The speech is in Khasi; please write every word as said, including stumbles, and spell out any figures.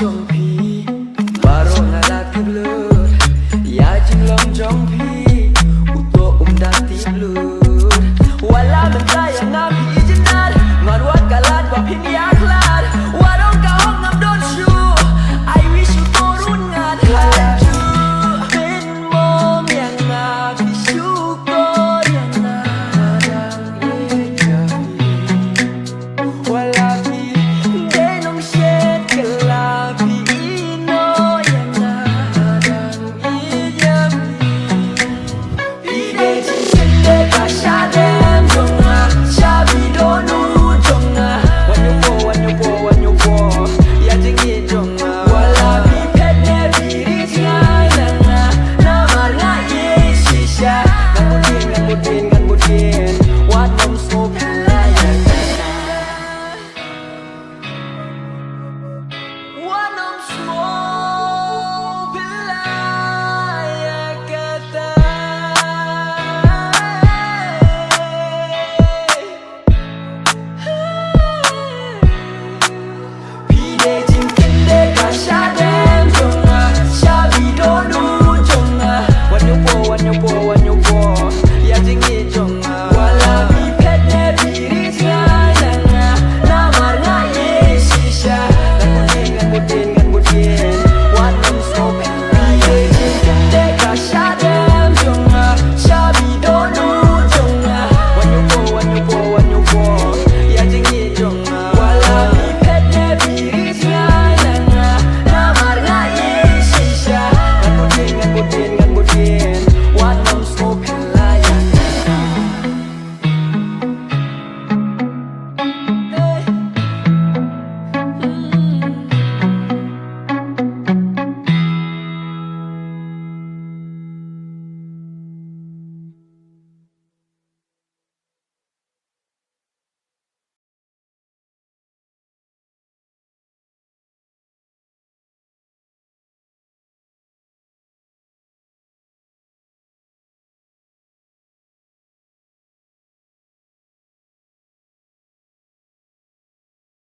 jong phi. Baroh nga la tip lut ïa jinglong jong phi. Uto um da tip lut. Wat la mynta ïa nga phi i jynjar. Ngan wad ka lad ba phin ïa khlad. Wat ong ka hok ngam don shuh. I wish uto ruh ngan hap shuh. Phin mong ïa nga phi shu kor ïa nga dang ïeit ïa phi. Wat la phi dei nongshit kylla phi ïehnoh ïa nga dang ïeit ïa phi. Phi dei jingsngewsih ba shadem jong nga sha bynta jong nga. Wan ïa phi, wan ïa phi, wan ïa phi ïa jingïeit jong nga. Wat la phi phet ne phi ri jngai na nga namar nga ïeit shisha. Ngan bud ïa, ngan bud ïa, ngan bud ïa. Wat nym sngewphylla ïa nga. Wat nym sngewphylla.